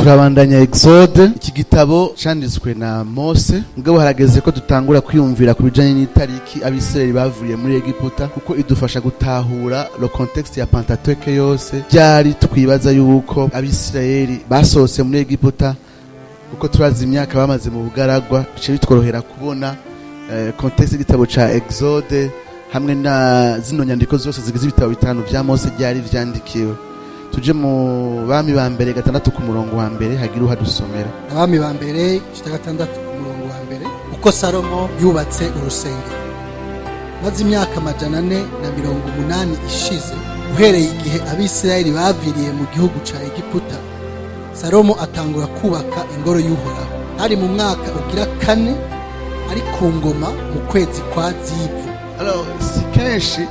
Turabandanya Exode. Iki gitabo canditswe na Mose, mugabo harageze ko dutangura kwiyumvira ku bijanye n'itariki Abisirayeli bavuye muri Egiputa, kuko idufasha gutahura le contexte ya Pentateuque yose. Byari twibaza yuko Abisirayeli basohotse muri Egiputa, kuko turazi imyaka bamaze mu bugaragwa, bice bitworohera kubona contexte y'igitabo ca Exode hamwe na zino nyandiko zose zigize ibitabo bitanu vya Mose byari vyandikiwe. Tuje mu Bami ba Mbere 6 ku murongo wa mbere, hagira uhadusomera. Abami ba Mbere igice cya 6 ku murongo wa mbere. Uko Salomo yubatse urusengero. Maze imyaka 480 ishize uhereye igihe Abisirayeli baviriye mu gihugu ca Egiputa, Salomo atangura kubaka ingoro y'Uhoraho. Hari mu mwaka ugira kane ari ku ngoma, mu kwezi kwa Zivu. Alors, si kenshi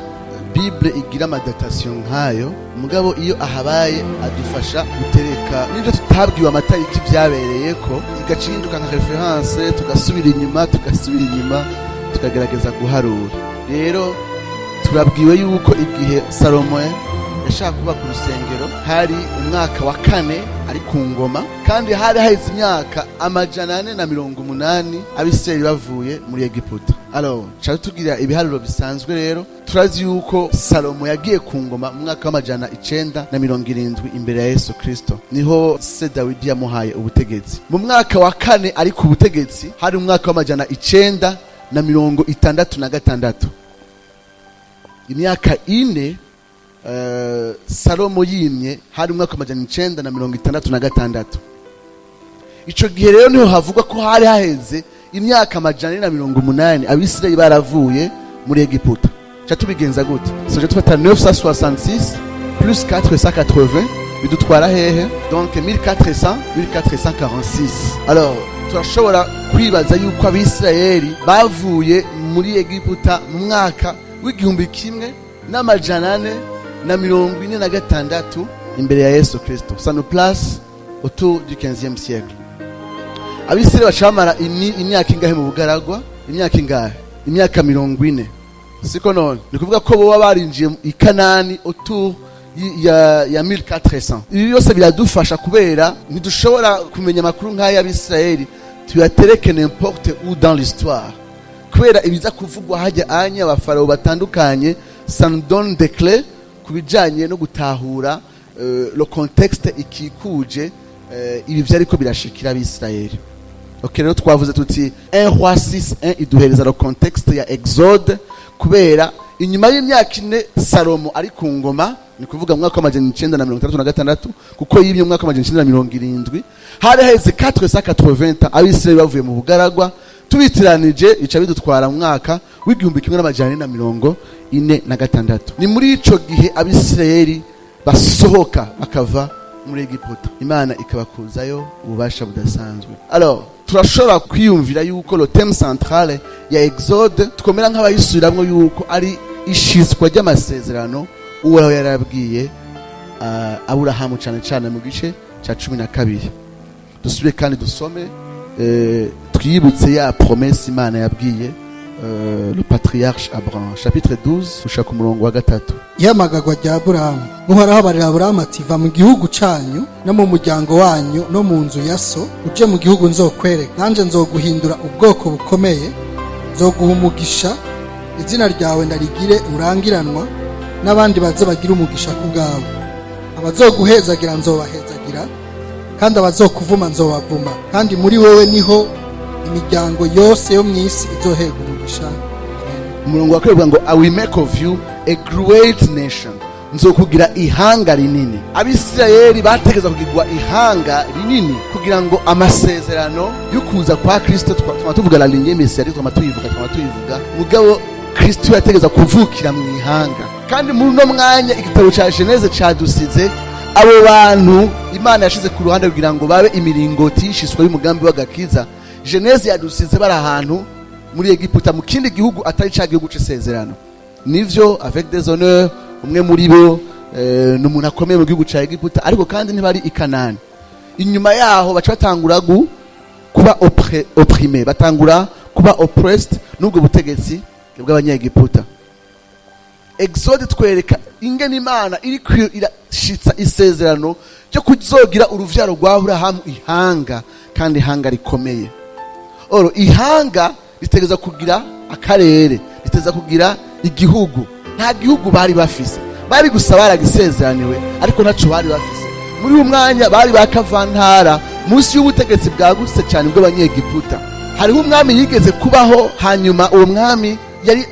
Bible igira ama datation nkayo, mugabo iyo ahabaye adufasha gutereka n'ibyo tutabwiwe amatariki vyabereye ko, igaca ihinduka nka référence, tugasubira inyuma, tugasubira inyuma, tukagerageza guharura. Rero turabwiwe yuko igihe Salomo yashaka kubaka urusengero hari umwaka wa kane ari ku ngoma, kandi hari haheze imyaka 480 Abisirayeli bavuye muri Egiputa. Alors, ca tugira ibiharuro bisanzwe. Rero turazi yuko Salomo yagiye ku ngoma mu mwaka w'970 imbere ya Yesu Kristo, niho se Dawidi yamuhaye ubutegetsi. Mu mwaka wa kane ari ku butegetsi hari umwaka w'966, imyaka 4 Salomo yimye hari umwaka w'966. Ico gihe rero niho havugwa ko hari haheze imyaka 480 Abisirayeli baravuye muri Egiputa. Ca tubigenza gute? Soje tufata 966 plus 480, bidutwara hehe? Donc 1400, 1446. Alors turashobora kwibaza yuko Abisirayeli bavuye muri Egiputa mu mwaka w'1446 imbere ya Yesu Kristo. Ça nous place autour du 15e siècle. Abisirayeli baca bamara imyaka ingahe mu bugaragwa? Imyaka ingahe? Imyaka 40, siko? None ni kuvuga ko boba barinjiye i Kanani autour ya 1400. Ibi byose biradufasha kubera ntidushobora kumenya amakuru nk'ay'Abisirayeli tuyatereke n'importe où dans l'histoire, kubera ibiza kuvugwa hajya anya abafarawo batandukanye, ça nous donne des clés ku bijanye no gutahura le contexte ikikuje ibi vyariko birashikira Abisirayeli. Ok, rero twavuze tuti 1 Roi 6 1 iduhereza le contexte ya Exode, kubera inyuma y'imyaka 4 Salomo ari ku ngoma, ni kuvuga mu mwaka w'966, kuko yimye mu mwaka w'970, hari haheze 480 Abisirayeli bavuye mu bugaragwa. Tubitiranije bica bidutwara mu mwaka w'1446. Ni muri ico gihe Abisirayeli basohoka bakava muri Egiputa, Imana ikabakuzayo ububasha budasanzwe. Alors turashobora kwiyumvira yuko le thème central ya Exode twomera nk'abayisubiramwo yuko ari ishitswa ry'amasezerano Uhoraho yarabwiye Aburahamu, cane cane mu gice ca 12. Dusubire kandi dusome, twibutse ya promesse Imana yabwiye le patriarche Abraham, chapitre 12 gushika ku murongo wa 3. Ihamagarwa rya Aburahamu. Uhoraho abarira Aburahamu ati: "Va mu gihugu canyu no mu muryango wanyu no mu nzu ya so, uje mu gihugu nzokwereka. Nanje nzoguhindura ubwoko bukomeye, nzoguha umugisha, izina ryawe ndarigire urangiranwa, n'abandi baze bagira umugisha ku bwawe. Abazoguhezagira nzobahezagira, kandi abazokuvuma nzobavuma, kandi muri wewe niho imiryango yose yo mu isi izoherwa umugisha." Amen. Umurongo wa 2 uvuga ngo: "I will make of you a great nation." Nzokugira ihanga rinini. Abisirayeli bategereza kugirwa ihanga rinini kugira ngo amasezerano yo kuza kwa Kristo, twama tuvuga la lignée messianique, twama tuyivuga, mugabo Kristo yategereza kuvukira mu ihanga. Kandi muri uno mwanya igitabo ca Genèse cadusize abo bantu Imana yashize ku ruhande kugira ngo babe imiringoti y'ishiswa y'umugambi w'agakiza. Genèse yadusize bari ahantu muri Egiputa, mu kindi gihugu atari ca gihugu c'isezerano. Nivyo, avec des honneurs, umwe muri bo ni umuntu akomeye mu gihugu ca Egiputa, ariko kandi ntibari i Kanani. Inyuma yaho baca batangura kuba opprimé, batangura kuba oppressed n'ubwo butegetsi bw'Abanyegiputa. Exode twereka ingene Imana iri irashitsa isezerano. Ryo kuzogira uruvyaro rwa Aburahamu ihanga, kandi ihanga rikomeye. Or ihanga ritegereza kugira akarere, ritegereza kugira igihugu. Nta gihugu bari bafise, bari gusa baragisezeraniwe, ariko ntaco bari bafise. Muri uwo mwanya bari ba kavantara munsi y'ubutegetsi bwagutse cyane bw'Abanyegiputa. Hariho umwami yigeze kubaho, hanyuma uwo mwami yari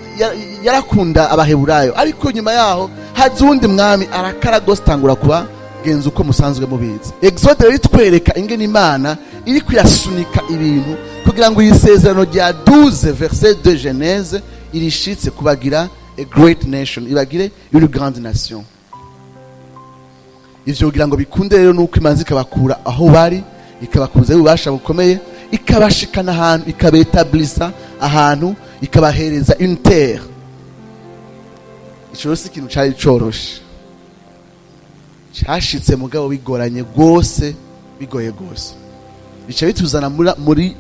yarakunda Abaheburayo, ariko nyuma yaho haza uwundi mwami arakara gose, tangura kuba genza uko musanzwe mubizi. Exode rero itwereka ingene Imana iri kwirasunika ibintu kugira ngo iyi sezerano rya 12 verset 2 Genèse irishitse, kubagira a great nation, ibagire une grande nation. Ivyo kugira ngo bikunde rero, nuko imanza ikabakura aho bari, ikabakuzaho ububasha bukomeye, ikabashikana ahantu, ikabetablisa ahantu, ikabahereza une terre. Ico rero si ikintu cari coroshe, cashitse mugabo bigoranye rwose, bigoye rwose. Bica bituzana muri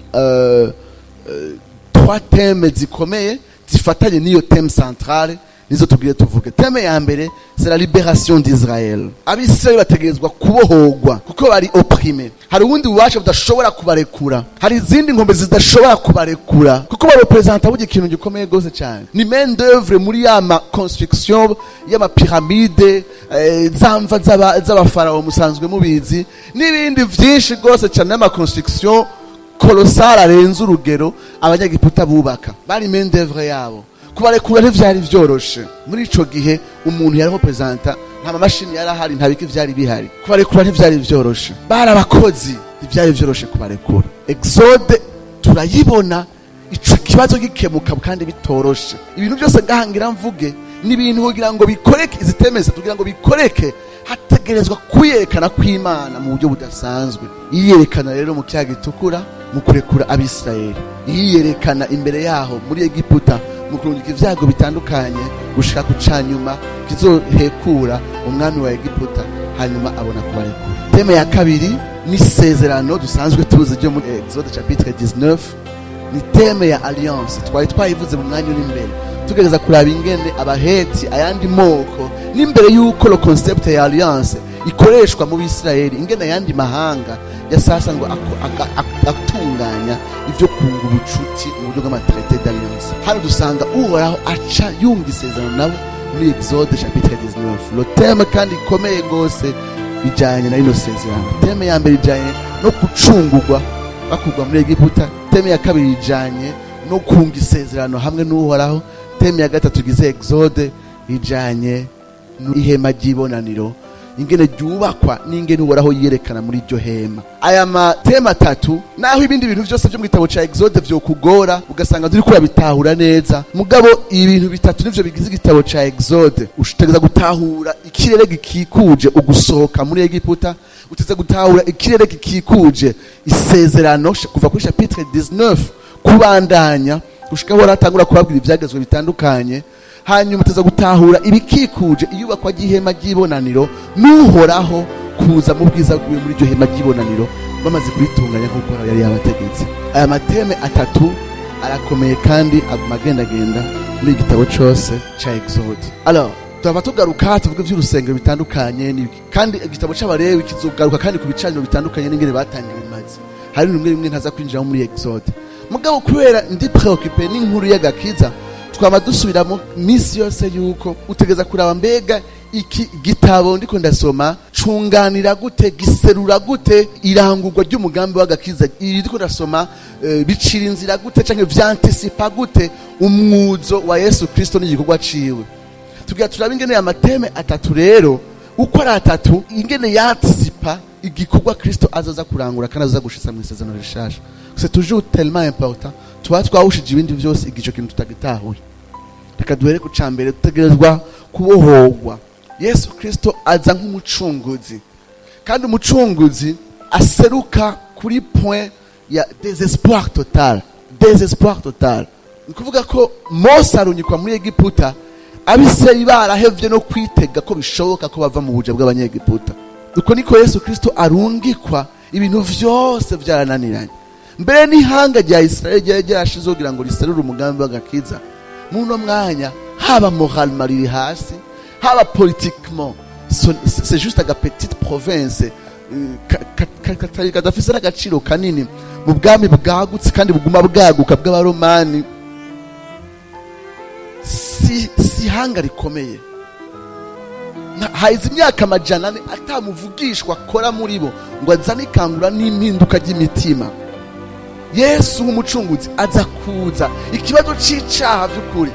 trois thèmes zikomeye zifatanye n'iyo thème centrale, nizo tubwire tuvuge. Thème ya mbere, c'est la libération d'Israël. Abisirayeli bategerezwa kubohorwa kuko bari opprimés. Hari ubundi bubasha budashobora kubarekura, hari izindi nkombe zidashobora kubarekura, kuko barepresenta burya ikintu gikomeye rwose cyane. Ni main d'œuvre muri ya ma construction y'ama pyramide, zamva z'abafarawo musanzwe mubizi, n'ibindi vyinshi rwose cyane, n'ama construction colossal arenze urugero Abanyagiputa bubaka. Bari main d'œuvre yabo. Kubarekura ntivyari vyoroshe. Muri ico gihe umuntu yari representa, nta mamashini yari ahari, nta biki vyari bihari. Kubarekura ntivyari vyoroshe, bari abakozi, ntivyari vyoroshe kubarekura. Exode turayibona ico kibazo gikemuka kandi bitoroshe. Ibintu byose ngahangira mvuge ni ibintu kugira ngo bikoreke, izi thèmes kugira ngo bikoreke, hategerezwa kwiyerekana kw'Imana mu buryo budasanzwe. Yiyerekana rero mu Kiyaga Gitukura mu kurekura Abisirayeli, yiyerekana imbere yaho muri Egiputa mu kurungika ibyago bitandukanye gushika ku canyuma kizohekura umwami wa Egiputa, hanyuma abona kubarekura. Thème ya kabiri ni isezerano dusanzwe tuzi ryo muri Exode chapitre 19, ni thème ya alliance. Twari twayivuze mu mwanya uri imbere, tugerageza kuraba ingene Abaheti, ayandi moko, n'imbere y'uko le concept ya alliance ikoreshwa mu Bisirayeli, ingene ayandi mahanga yasasanzwe atunganya ivyo kunga ubucuti mu buryo bw'ama traité d'alliance. Hano dusanga Uhoraho aca yunga isezerano nabo muri Exode chapitre 19. Le thème kandi ikomeye gose ijanye na rino sezerano. Thème ya mbere ijanye no gucungurwa, bakurwa muri Egiputa. Thème ya kabiri ijanye no kunga isezerano hamwe n'Uhoraho. Thème ya gatatu igize Exode ijanye n'ihema ry'ibonaniro, ingene ryubakwa n'ingene Uhoraho yiyerekana muri iryo hema. Aya ma thèmes atatu, naho ibindi bintu vyose vyo mu gitabo ca Exode vyokugora, ugasanga turiko urabitahura neza, mugabo ibintu bitatu nivyo bigize igitabo ca Exode. Utegereza gutahura ikirere gikikuje ugusohoka muri Egiputa, uteze gutahura ikirere gikikuje isezerano kuva kuri chapitre 19 kubandanya gushika aho atangura kubabwira ivyagezwe bitandukanye, hanyuma uteza gutahura ibikikuje iyubakwa ry'ihema ry'ibonaniro n'Uhoraho kuza mu bwiza bwiwe muri iryo hema ry'ibonaniro, bamaze kuritunganya nk'uko Uhoraho yari yabategetse. Aya ma thèmes atatu arakomeye kandi aguma agendagenda muri iki gitabo cose ca Exode. Alors tuhava tugaruka tuvuga ivy'urusengero bitandukanye n'ibiki. Kandi igitabo c'Abalewi kizogaruka kandi ku bicaniro bitandukanye n'ingene batangiwe imazi. Hari bimwe bimwe ntaza kwinjiramo muri Exode, mugabo kubera ndi préoccupé n'inkuru y'agakiza, twaba dusubiramo misi yose yuko utegeza kuraba mbega iki gitabo ndiko ndasoma cunganira gute, giserura gute irangurwa ry'umugambi w'agakiza. Iri ndiko ndasoma bicira inzira gute canke vyantisipa gute umwuzo wa Yesu Kristo n'igikorwa ciwe. Tugira turabe ingene ama thèmes atatu rero uko ari atatu, ingene yantisipa igikorwa Kristo azoza kurangura kandi azoza gushitsa mu Isezerano Rishasha. C'est toujours tellement important. Tuba twawushije ibindi vyose igico kintu tutagitahuye. Reka duhere ku cambere: dutegerezwa kubohorwa. Yesu Kristo aza nk'umucunguzi, kandi umucunguzi aseruka kuri point ya désespoir total. Désespoir total ni kuvuga ko Mose arunyikwa muri Egiputa, Abisirayeli barahevye no kwitega ko bishoboka ko bava mu buja bw'Abanyegiputa. Uko niko Yesu Kristo arungikwa, ibintu vyose vyarananiranye. Mbere n'ihanga rya Isirayeli ryari ryarashizeho kugira ngo riserure umugambi w'agakiza, muri uno mwanya haba moralement riri hasi, haba politiquement, c'est juste aga petite province. Kadafise n'agaciro kanini mu bwami bwagutse kandi buguma bwaguka bw'Abaromani, si ihanga rikomeye. Haheze imyaka 400 atamuvugishwa akora muri bo ngo azane ikangura n'impinduka ry'imitima. Yesu nk'umucunguzi aza kuza ikibazo c'icaha by'ukuri,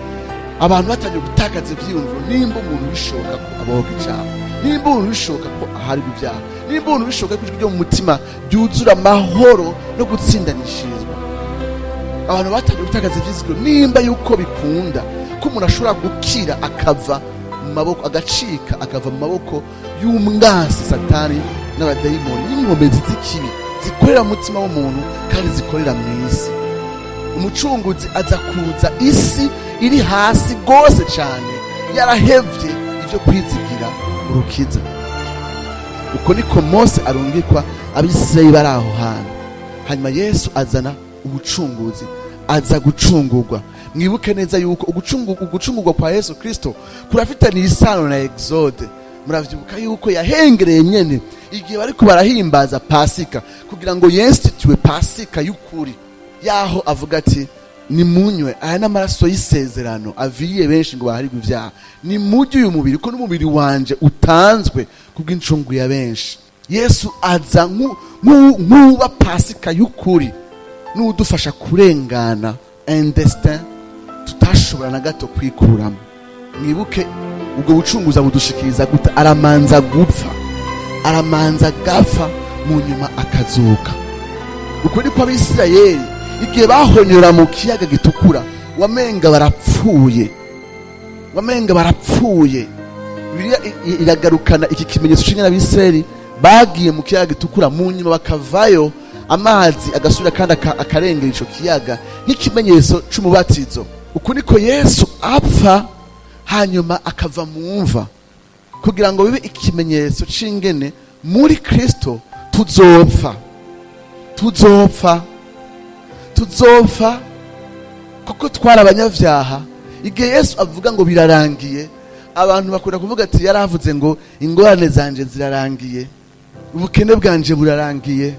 abantu batangiye gutakaza ivyiyumviro. Nimba umuntu bishoboka ko abohoka icaha, nimba umuntu bishoboka ko aharirwa ibyaha, nimba umuntu bishoboka ko ijwi ryo mu mutima ryuzura amahoro no gutsindanishirizwa, abantu batangiye gutakaza ivyizigiro. Nimba yuko bikunda ko umuntu ashobora gukira akava mu maboko, agacika akava mu maboko y'umwansi Satani n'abadayimoni n'inkomezi z'ikibi zikorera mu mutima w'umuntu kandi zikorera mu isi, umucunguzi aza kuza isi iri hasi rwose cyane, yarahevye ivyo kwizigira urukiza. Uko niko Mose arungikwa, Abisirayeli bari aho hantu. Hanyuma Yesu azana ubucunguzi, aza gucungurwa. Mwibuke neza yuko ugucungurwa kwa Yesu Kristo kurafitaniye isano na Exode. Muravyibuka yuko yahengereye nyene igihe bariko barahimbaza Pasika kugira ngo yinstitue Pasika y'ukuri, yaho avuga ati: "Nimunywe, aya n'amaraso y'isezerano aviriye benshi ngo baharirwe ibyaha. Nimurye uyu mubiri, ko n'umubiri wanje utanzwe kubw'incungu ya benshi." Yesu aza nk'uba Pasika y'ukuri n'udufasha kurengana un destin tutashobora na gato kwikuramo. Mwibuke, ubwo bucunguza budushikiriza gute? Aramanza gupfa, aramanza agapfa, mu nyuma akazuka. Ukuri kw'Abisirayeli, igihe bahonyora mu kiyaga Gitukura, wamenga barapfuye, wamenga barapfuye. Bibiliya iragarukana iki kimenyetso c'ingene Abisirayeli bagiye mu kiyaga Gitukura, mu nyuma bakavayo, amazi agasubira kandi akarengera ico kiyaga, nk'ikimenyetso c'umubatizo. Uku niko Yesu apfa, hanyuma akava mu mva, kugira ngo bibe ikimenyetso c'ingene muri Kristo tuzopfa, tuzopfa, tuzopfa, kuko twari abanyabyaha. Igihe Yesu avuga ngo "Birarangiye", abantu bakunda kuvuga ati yaravuze ngo "Ingorane zanje zirarangiye, ubukene bwanje burarangiye".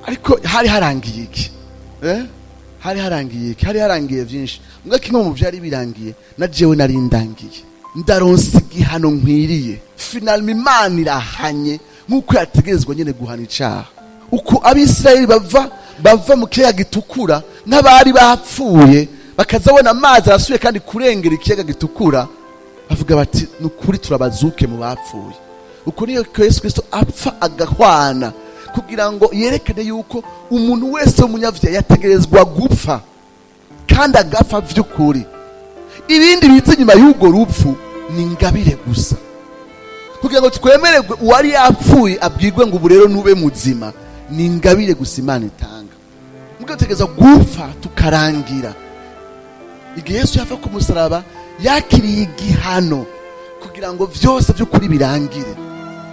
Ariko hari harangiye iki? Hari harangiye iki? Hari harangiye byinshi. Mbwa kimwe mu byari birangiye, na jewe nari ndangiye, ndaronse igihano nkwiriye. Finalement Imana irahanye nk'uko yategerezwa nyine guhana icaha. Uko Abisirayeli bava mu kiyaga Gitukura nk'abari bapfuye, bakazabona amazi arasubiye kandi kurengera ikiyaga Gitukura, bavuga bati: "Ni ukuri turabazuke mu bapfuye." Uko niyo ko Yesu Kristo apfa agahwana, kugira ngo yerekane yuko umuntu wese w'umunyavyaha yategerezwa gupfa kandi agapfa vy'ukuri. Ibindi biza inyuma y'urwo rupfu ni ingabire gusa, kugira ngo twemererwe uwari yapfuye abwirwe ngo ubu rero nube muzima. Ni ingabire gusa Imana itanga. Mubwo dutegereza gupfa tukarangira. Igihe Yesu yava ku musaraba, yakiriye igihano kugira ngo vyose by'ukuri birangire,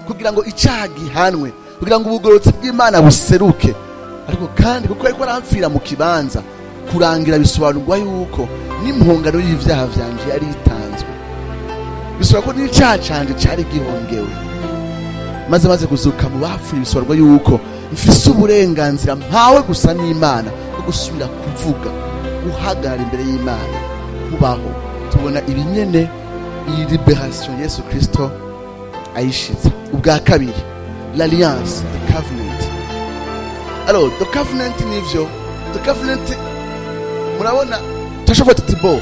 kugira ngo icyaha gihanwe, kugira ngo ubugororotsi bw'Imana buseruke. Ariko kandi kuko ariko aramfira mu kibanza, kurangira bisobanurwa yuko n'impongano y'ivyaha vyanje yari itanzwe, bisobanura ko n'icyaha canje cari gihongewe. Maze kuzuka mu bapfuye, bisobanurwa yuko mfise uburenganzira mpawe gusa n'Imana bwo gusubira kuvuga, guhagarara imbere y'Imana, kubaho. Tubona ibinyene iyi libération Yesu Kristo ayishize. Ubwa kabiri, l'alliance, the covenant. Alors, the covenant, nivyo, the covenant, murabona turashobora tuti bo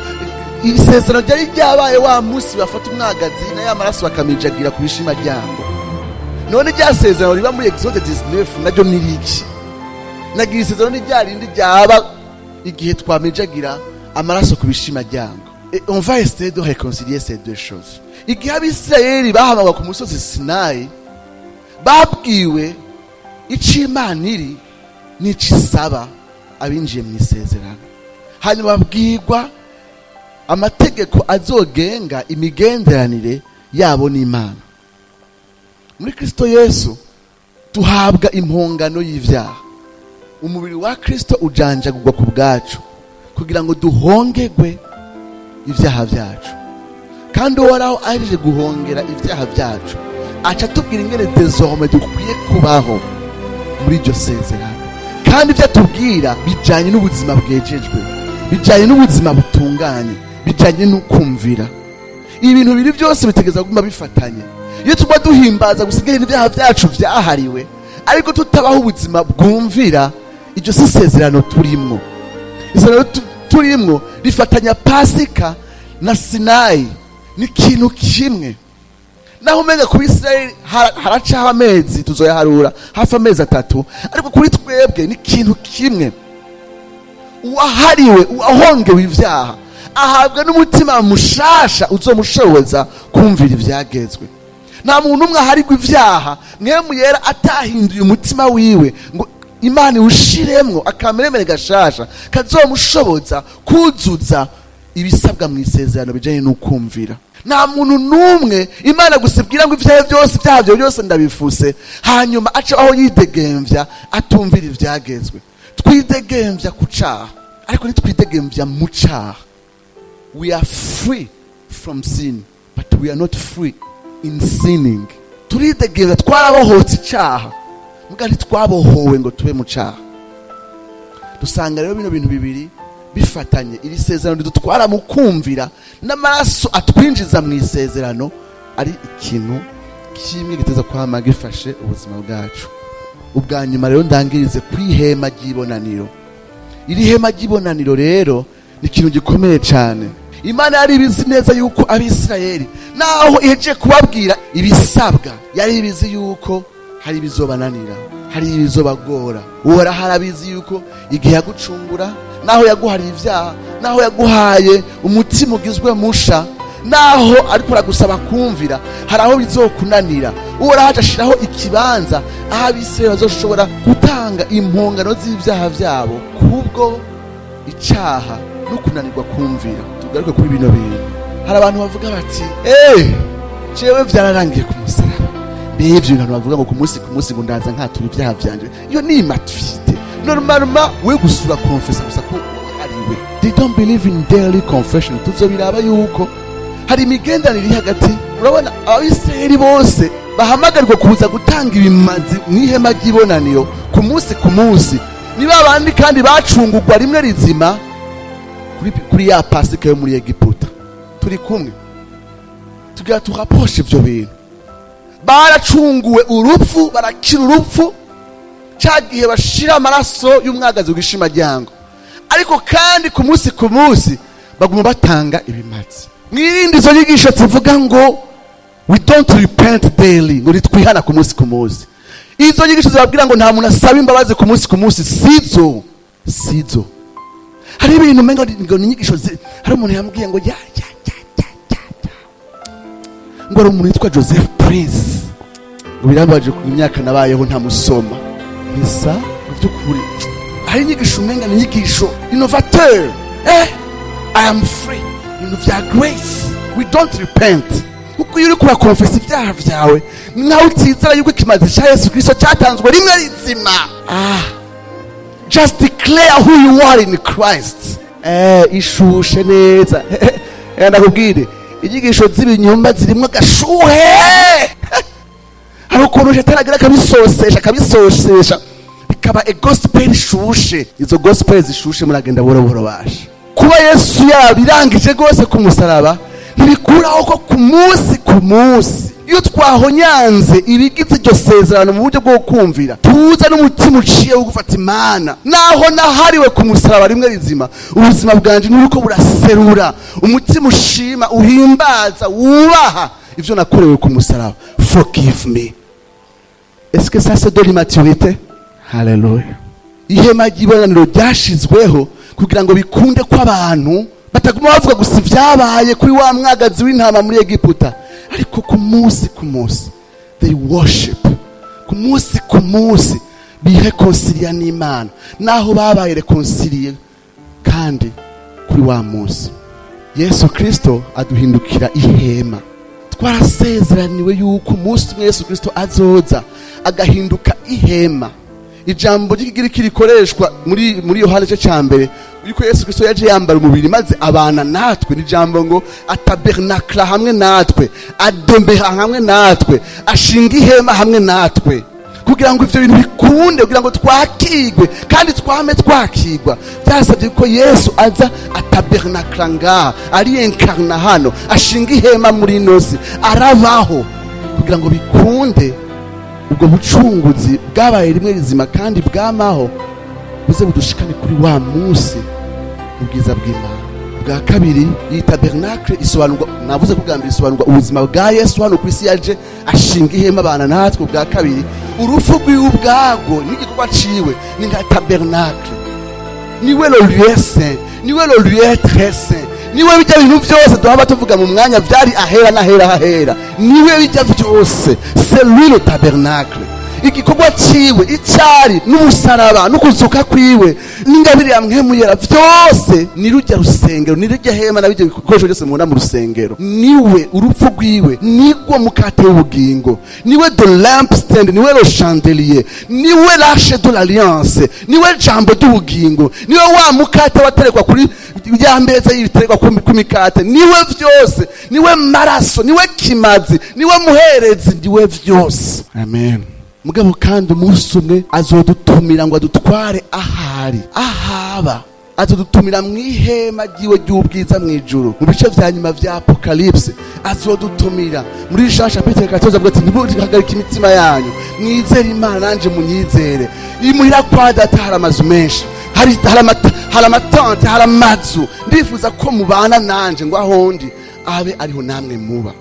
isezerano ryari ryabaye wa munsi bafata umwagazi na ya maraso bakamijagira ku bishima ryango. None rya sezerano riba muri Exode 19 naryo ni riki? Nagira isezerano ni rya rindi ryaba igihe twamijagira amaraso ku bishima ryango. Et on va essayer de réconcilier ces deux choses. Igihe Abisirayeli bahamagwa ku musozi Sinayi, babwiwe ico Imana iri n'ico isaba abinjiye mu isezerano. Hanyuma babwirwa amategeko azogenga imigenderanire yabo n'Imana. Muri Kristo Yesu tuhabwa impongano y'ivyaha. Umubiri wa Kristo ujanjagurwa ku bwacu kugira ngo duhongerwe ibyaha byacu. Kandi Uhoraho ahejeje guhongera ibyaha byacu, Aca atubwira ingene désormais dukwiye kubaho muri iryo sezerano, kandi ibyo atubwira bijanye n'ubuzima bwejejwe, bijanye n'ubuzima butunganye, bijanye n'ukumvira. Ibintu bibiri byose bitegeza kuguma bifatanye. Iyo tuguma duhimbaza gusa ingene ibyaha byacu vyahariwe, ariko tutabaho ubuzima bwumvira, iryo si isezerano turimwo. Isezerano turimwo rifatanya Pasika na Sinayi, ni ikintu kimwe. Naho umenga ku Bisirayeli haracaho amezi, tuzoyaharura hafi amezi 3, ariko kuri twebwe ni ikintu kimwe. Uwahariwe, uwahongewe ivyaha, ahabwa n'umutima mushasha uzomushoboza kumvira ivyagezwe. Nta muntu umwe aharigwa ivyaha Mpwemu Yera atahinduye umutima wiwe ngo Imana iwushiremwo akameremere gashasha kazomushoboza kuzuza ibisabwa mu isezerano bijanye n'ukumvira. Nta muntu n'umwe Imana gusa ibwira ngo ivyaha byose, ibyaha byawe byose ndabifuse, hanyuma aca aho yidegemvya atumvira ivyagezwe. Twidegemvya ku caha, ariko ntitwidegemvya mu caha. We are free from sin, but we are not free in sinning. Turidegemvya, twarabohotse icaha, muga ntitwabohowe ngo tube mu caha. Dusanga rero bino bintu bibiri bifatanye: iri sezerano ridutwara mu kumvira n'amaraso atwinjiza mu isezerano ari ikintu kimwe giteza kwama gifashe ubuzima bwacu. Ubwa nyuma rero ndangirize ku ihema ry'ibonaniro. Iri hema ry'ibonaniro rero ni ikintu gikomeye cyane. Imana yari ibizi neza yuko Abisirayeli, naho ihejeje kubabwira ibisabwa, yari ibizi yuko hari ibizobananira, hari ibizobagora. Uhoraho arabizi yuko igihe yagucungura, naho yaguhariye ibyaha, naho yaguhaye umutima ugizwe musha, naho ariko aragusaba kumvira, hari aho bizokunanira. Uhoraho aca ashiraho ikibanza aho Abisirayeli bazoshobora gutanga impongano z'ibyaha byabo kubwo icaha no kunanirwa kumvira. Tugaruke kuri bino bintu. Hari abantu bavuga bati: "Eh, jewe vyararangiye ku musaraba." Mbega ivyo bintu bavuga ngo ku munsi ku munsi ngo ndaza nkatura ibyaha vyanje, iyo ni immaturité. Normalement we gusura confessa gusa ko ariwe. They don't believe in daily confession. Tuzobiraba yuko hari imigenderanire iri hagati. Urabona, Abisirayeli bose bahamagarirwa kuza gutanga ibimazi mu ihema ry'ibonaniro ku munsi ku munsi ni ba bandi kandi bacungurwa rimwe rizima kuri ya Pasika yo muri Egiputa. Turi kumwe? Tugira turapproche ivyo bintu. Baracunguwe urupfu, barakira urupfu ca gihe bashira amaraso y'umwagazi ku gishimaryango, ariko kandi ku munsi ku munsi baguma batanga ibimazi. Mwirinde izo nyigisho zivuga ngo we don't repent daily, ngo ntitwihana ku munsi ku munsi. Izo nyigisho zibabwira ngo nta muntu asaba imbabazi ku munsi ku munsi, sizo, sizo. Hari ibintu umenga ngo ni inyigisho. Hari umuntu yambwiye ngo ya ya ya ya ya ya, ngo hari umuntu witwa Joseph Prince, ngo birambaje ku myaka nabayeho ntamusoma misa. Mu by'ukuri hari inyigisho umenga ni inyigisho innovateur. I am free, ibintu vya grace, we don't repent. Kuko iyo uriko urakonfesa ibyaha vyawe, ni nkaho utizera yuko ikimazi ca Yesu Kristo cyatanzwe rimwe rizima. Just declare who you are in Christ. Ishushe neza. Ndakubwire, inyigisho z'ibinyoma zirimo agashuhe. Hari ukuntu shetani agira akabisosesha, akabisosesha bikaba a gospel ishushe. Izo gospel zishushe muragenda buhoro buhoro. Basha kuba Yesu yabirangije rwose ku musaraba ntibikuraho ko ku munsi ku munsi, iyo twahonyanze ibigize iryo sezerano mu buryo bwo kumvira, tuza n'umutima uciye wo gufata Imana. Naho nahariwe ku musaraba rimwe rizima, ubuzima bwanje nturiko buraserura umutima ushima, uhimbaza, wubaha ivyo nakorewe ku musaraba. Forgive me. Est-ce que ça, c'est de l'immaturité? Haleluya! Ihema ry'ibonaniro ryashizweho kugira ngo bikunde ko abantu bataguma bavuga gusa ibyabaye kuri wa mwagazi w'intama muri Egiputa, ariko ku munsi ku munsi they worship, ku munsi ku munsi biréconcilia n'Imana, naho babaye réconciliés. Kandi kuri wa munsi Yesu Kristo aduhindukira ihema. Twarasezeraniwe yuko umunsi umwe Yesu Kristo azoza agahinduka ihema. Ijambo ry'Ikigiriki rikoreshwa muri Yohana igice cya mbere, yuko Yesu Kristo yaje yambara umubiri maze abana natwe, ni ijambo ngo atabernakla hamwe natwe, ademeura hamwe natwe, ashinga ihema hamwe natwe. Kugira ngo ivyo bintu bikunde, kugira ngo twakigwe kandi twame twakigwa, byasabye ko Yesu aza atabernakla ngaha, ariyenkarna hano, ashinga ihema muri ino si, arabaho kugira ngo bikunde ubwo bucunguzi bwabaye rimwe rizima kandi bwamaho, buze budushikane kuri wa munsi ubwiza bw'Imana. Bwa kabiri, iyi tabernacle isobanurwa, navuze ko bwa mbere isobanurwa ubuzima bwa Yesu hano ku isi, yaje ashinga ihema abana natwe. Bwa kabiri, urupfu rwiwe ubwarwo n'igikorwa ciwe ni nka tabernacle. Niwe le lieu saint, niwe le lieu très saint, niwe bijya bintu byose duhaba tuvuga mu mwanya byari ahera n'ahera hahera. Niwe bijya byose, c'est lui le tabernacle. Igikorwa ciwe icyari n'umusaraba n'ukuzuka kwiwe n'ingabire ya Mpwemu Yera, byose ni rujya rusengero, ni rujya hema na bijya bikoresho byose mubona mu rusengero. Niwe urupfu rwiwe, nigwo mukate w'ubugingo, niwe the lampstand, niwe le chandelier, niwe l'arche de l'alliance, niwe jambo ry'ubugingo, niwe wa mukate waterekwa kuri ya meza y'ibiterekwa ku mikate. Niwe byose, niwe maraso, niwe kimazi, niwe muherezi, niwe byose. Amen. Mugabo kandi umunsi umwe azodutumira ngo adutware ahari ahaba, azodutumira mu ihema ryiwe ry'ubwiza mu ijuru. Mu bice vya nyuma vya Apocalypse azodutumira. Muri Jean chapitre 14 avuga ati: "Ntimuhagarike imitima yanyu, mwizere Imana, nanje munyizere. Imuhira kwa Data hari amazu menshi, hari amatente, hari amazu. Ndifuza ko mubana nanje, ngo ahondi abe ariho namwe muba."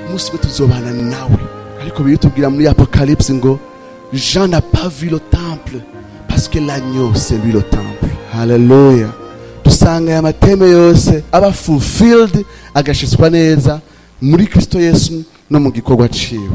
Umunsi umwe tuzobana nawe. Ariko biritubwira muri Apocalypse ngo Jean n'a pas vu le temple parce que l'agneau, c'est lui le temple. Haleluya! Dusanga aya mathèmes yose aba fulfilled, agashitswa neza muri Kristo Yesu no mu gikorwa ciwe.